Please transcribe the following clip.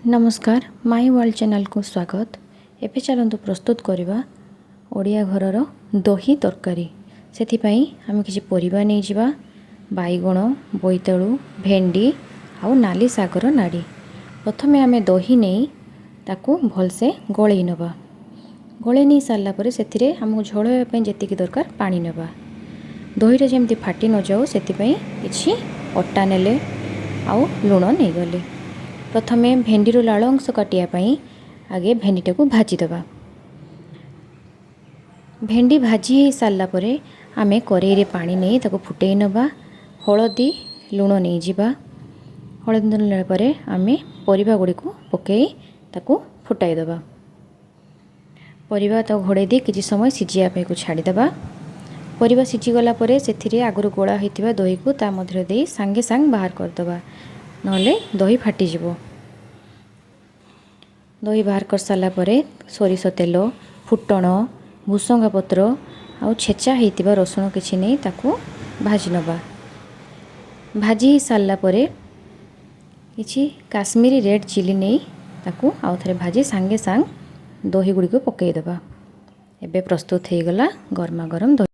ନମସ୍କାର, ମାଇ ୱାର୍ଲଡ ଚ୍ୟାନେଲକୁ ସ୍ୱାଗତ। ଏବେ ଚାଲନ୍ତୁ ପ୍ରସ୍ତୁତ କରିବା ଓଡ଼ିଆ ଘରର ଦହି ତରକାରୀ। ସେଥିପାଇଁ ଆମେ କିଛି ପରିବା ନେଇଯିବା: ବାଇଗଣ, ବୋଇତାଳୁ, ଭେଣ୍ଡି ଆଉ ନାଲି ଶାଗର ନାଡ଼ି। ପ୍ରଥମେ ଆମେ ଦହି ନେଇ ତାକୁ ଭଲସେ ଗୋଳେଇ ନେବା। ଗୋଳେଇ ନେଇ ସାରିଲା ପରେ ସେଥିରେ ଆମକୁ ଝୋଳ ହେବା ପାଇଁ ଯେତିକି ଦରକାର ପାଣି ନେବା। ଦହିଟା ଯେମିତି ଫାଟି ନଯାଉ, ସେଥିପାଇଁ କିଛି ଅଟା ନେଲେ ଆଉ ଲୁଣ ନେଇଗଲେ। ପ୍ରଥମେ ଭେଣ୍ଡିରୁ ଲାଳ ଅଂଶ କାଟିବା ପାଇଁ ଆଗେ ଭେଣ୍ଡିଟାକୁ ଭାଜିଦେବା। ଭେଣ୍ଡି ଭାଜି ହେଇ ସାରିଲା ପରେ ଆମେ କରେଇରେ ପାଣି ନେଇ ତାକୁ ଫୁଟେଇ ନେବା। ହଳଦୀ ଲୁଣ ନେଇଯିବା। ହଳଦୀ ଲୁଣ ନେଲା ପରେ ଆମେ ପରିବା ଗୁଡ଼ିକୁ ପକାଇ ତାକୁ ଫୁଟାଇ ଦେବା। ପରିବା ତାକୁ ଘୋଡ଼େଇ ଦେଇ କିଛି ସମୟ ସିଝିବା ପାଇଁକୁ ଛାଡ଼ିଦେବା। ପରିବା ସିଝିଗଲା ପରେ ସେଥିରେ ଆଗରୁ ଗୋଳା ହୋଇଥିବା ଦହିକୁ ତା ମଧ୍ୟରେ ଦେଇ ସାଙ୍ଗେ ସାଙ୍ଗେ ବାହାର କରିଦେବା, ନହେଲେ ଦହି ଫାଟିଯିବ। ଦହି ବାହାର କରିସାରିଲା ପରେ ସୋରିଷ ତେଲ, ଫୁଟଣ, ଭୃସଙ୍ଗା ପତ୍ର ଆଉ ଛେଚା ହେଇଥିବା ରସୁଣ କିଛି ନେଇ ତାକୁ ଭାଜି ନେବା। ଭାଜି ହେଇ ସାରିଲା ପରେ କିଛି କାଶ୍ମୀରୀ ରେଡ଼୍ ଚିଲି ନେଇ ତାକୁ ଆଉ ଥରେ ଭାଜି ସାଙ୍ଗେ ସାଙ୍ଗେ ଦହି ଗୁଡ଼ିକୁ ପକାଇଦେବା। ଏବେ ପ୍ରସ୍ତୁତ ହେଇଗଲା ଗରମା ଗରମ ଦହି।